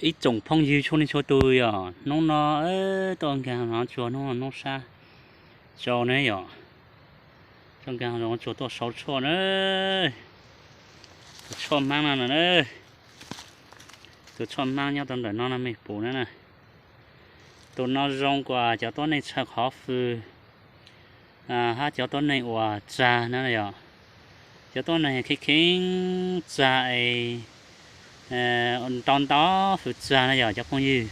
Ib tsoom phooj ywg txhua leej txhua tus yom, hnub no tuaj nkag hauv tsuag, hnub no hnub sab tsau ne yom, tuaj nkag hauv tsuag tuaj sau tshuaj na, tus tshuaj hmab no na, tus tshuaj hmab nyob rau ntawm no no mej pum na. Tus no zoo kuas cov tuab neeg tshaw qhov fws hab cov tuab neeg uas tsag na yom, cov tuab neeg kheev kheev tsag es ntau ntau fwm tsag na yom cov phooj ywg.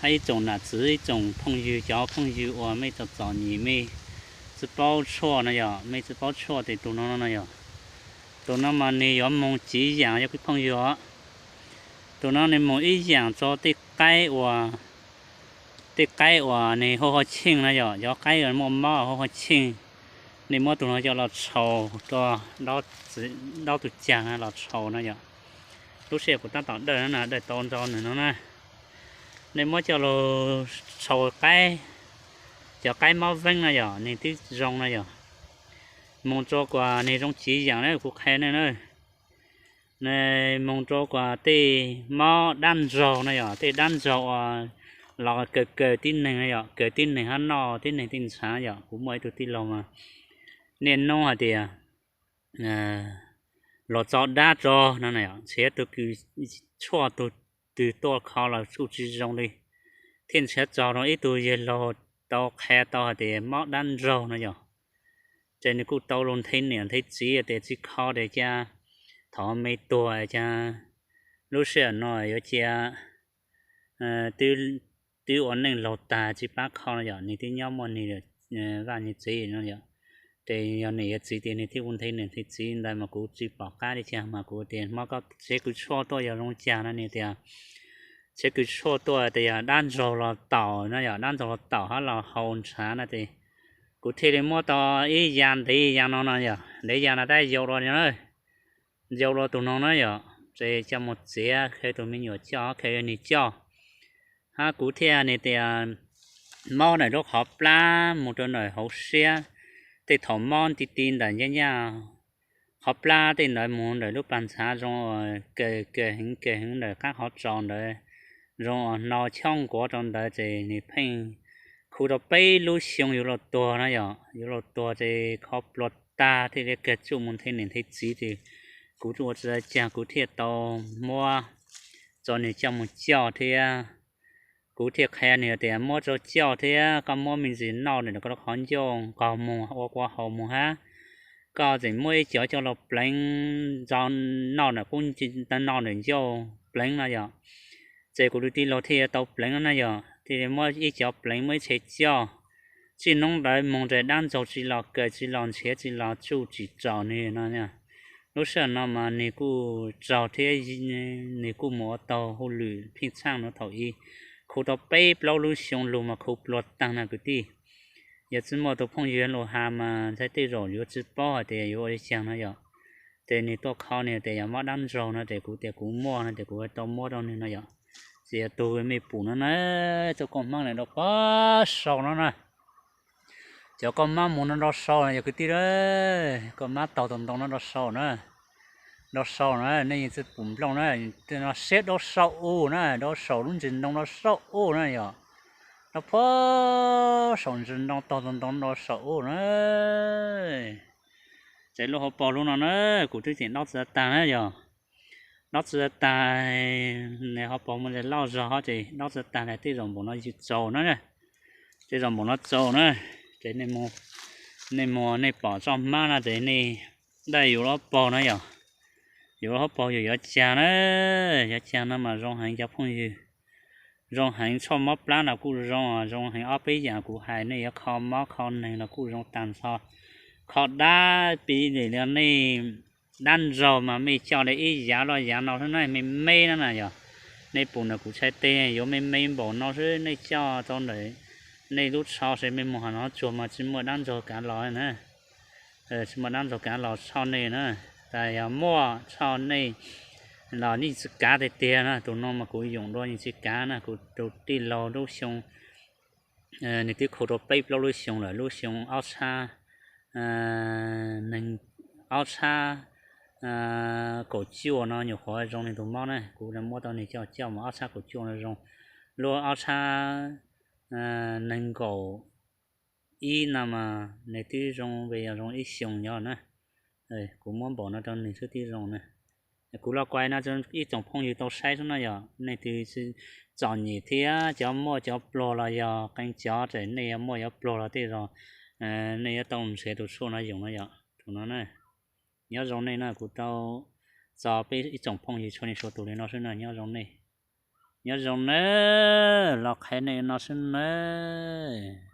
Hab ib tsoom nam txwv, ib tsoom phooj ywg, cov phooj ywg uas mej txom txom nyem mej tsi paub tshuaj na yom, mej tsi paub tshuaj tes tus no no yom, tus no mas nwg yuav moog tsiv yaam yog kuv phooj ywg os. Tus no nwg moog ib yaam rua tej qaib uas, tej qaib uas nwg hu ua cheej na yom, cov qaib uas muaj mob hu ua cheej. Nej muab tus no coj los tshau rua daub tug cag no los tshau na yom. Lub sij hawm kuv tab tom dawj na, dawj tau nrau nwg no na. Nej muab coj lug tshau qaib, cov qaib mob veeb na yom, nwg twb zoo na yom. Moog rua kuas nwg zoo tsiv yaam na kuv qha nej na. Moog rua kuas tej mob dab ntsaug na yom, tej dab ntsaug uas los kaw kaw tib neeg na yom, kaw tib neeg hab noj tib neeg tej ntshaav yom. Kuv muaj ib tug tij laug mas niaj nub hais tias luag tso dab rua no na yom, nrhiav tug kws tshuaj tug twg tuaj kho los kuj tsi zoo li, thiaj nrhiav txog rua ib tug yawg laug tau qha tau hais tias mob dab ntsaug no yom. Ces nwg kuj tau lug nthe niam nthe txiv tias tsi kho tes ca thov me tuag ca, lub sij hawm no yuav cia twb ua neej laug tag tsi pab kho no yom, nwg twb nyob muaj nwg vaj nwg tsev no yom. Ces yog niam yog txiv tias nwg thiaj ua nthe niam nthe txiv ntawd mas kuv tsi pom qab li cas mas kuv tias mob koj tseb kws tshuaj tuaj yog zoo cas no, nwg tias tseb kws tshuaj tuaj tes yog dab ntsaug los taum no yom, dab ntsaug los taum hab los haus ntshav no tes kuv thiaj li muab tau ib ya ntev ya no no yom, ntev ya no tab yau dua, yau dua tus no na yom, ces coj moog txiav, khaws tus me nyuam coj, khaws nwg coj, hab kuv thiaj nwg tias mob ntawm lub qhov plab moog rua ntawm hauv siab, tej thaum mob nti ti ntawm ncaj ncaj qhov plab tej ntawd moog ntawm lub pag ntxhaav zoo, kaw kaw heev kaw heev ntawm qaab qhov tsos ntawd, zoo hnau choob nkuav rau ntawd ces nwg pheej khu rau peb lub xyoo yuav luag tuag na yom, yuav luag tuag ces kho pluag tag thiaj li kag tsuj moog nthe niam nthe txiv ces kuv ua tsi tau caag kuv thiaj tau muab rua nwg coj moog coj thiab. Kuv thiaj qha nwg tias muab rua coj thiab, koj muab me ntsis noj ntawm koj lub qhov ncauj nqaug moog ua kua haus moog hab, koj tseem muab ib cov coj lug pleev noj ntawm qub, noj ntawm ncauj pleev no yom. Ces kuv tus tij laug thiaj tau pleev na yom, thiaj muab ib cov pleev muab ib txhia coj. Txij nub ntawd moog tes dab ntsaug tsi los kaw tsi los nrhiav tsi los tsuj tsi tsaus nwg no. Lub sij hawm no mas nwg kuj raug thiab, nwg kuj mus ua taug hauj lwm pheej txhaaj no thaum ub, khu tau peb plaub lub xyoo lug mas khu pluag taag na kwv tij. Yog tsi muaj tus phooj ywg lug has mas ntshai tej zaum yuav tsi paub hais tias yuav ua li caag no yom. Ces nwg tuaj kho nwg tias yog mob dab ntsaug no ces kuv tias kuv muaj no ces kuv tau muab rau nwg no yom. Ces yog tug mej pum no na, tug kauj hmab no rau pag saum no na. Cov kauj hmab mus no nrau sau yog kwv tij, kauj hmab taug tau ntoo no nrau sau na. Nrau sau na, nej yeej tsi pum nplooj na, no siab dau saum u na, dau saum lub ntsis ntoo dau saum u na yom. Rau pag saum ntsis ntoo taug tau ntoo dau saum u na. Ces lub hauv paug lub no na, kuv twb tseem dob tsi tag na yom. Dob tsi tag, nws hauv paug muaj ntsis loj zog hab ces dob tsi tag na, tej zaum npaum no tsaus na, tej zaum npaum no tsaus na. Ces nej mus nej pom txoj hmab no ces nej dai yus lub paug na yom. Yus lub hauv paug yus yuav cag na, yuav cag no mas zoo heev cov phooj ywg. Zoo heev, tshuaj mob plab no kuj zoo, zoo heev, ob peb yaam kuv hais nej yuav kho mob kho neeg los kuj zoo tag nrho. Kho dab pib li nej dab ntsaug mas mej coj li ib yav loj yav no xwb na, mej meb na na yom. Nej pum ntawm kuv txhais teg yuav meb meb npaum no xwb, nej coj tau ntawm nej lub tsho se mej mus hov no tsuag mas tsi muaj dab ntsaug kav los na. Tsi muaj dab ntsaug kav los tshoj nej na. Tas yog muaj tshoj nej los nej tsi kav tiag tiag na. Tus no mas kuv yoom dua yeej tsi kav na, kuv tus tij laug lub xyoo nws twb khu rau peb plaub lub xyoo lawm, lub xyoo ob txhab, neeg, ob txhab kaum cuaj no nyuam qhuav zoo nws tus mob na, kuv muab tau nws coj coj mas ob txhab kaum cuaj no zoo. Luag ob txhab nees nkaum ib no mas nws twb zoo, yog zoo ib xyoos nyob na. Kuv muab npaum no rau nws xwb twb zoo na. Kuv los kuais no ib tsoom phooj ywg tau saib xwb no yog nej twg txom nyem thiab cov muaj cov pluag los yog qee cov tseem nej yuav muaj yuav pluag los tej zaum nej yuav tau nrhiav tus tshuaj no yoom no yom, tus no na. Nyob zoo nej na, kuv tau txo peb ib tsoom phooj ywg txhua leej txhua tus li no xwb na, nyob zoo nej. Nyob zoo nawb, los qhia nej no xwb nawb.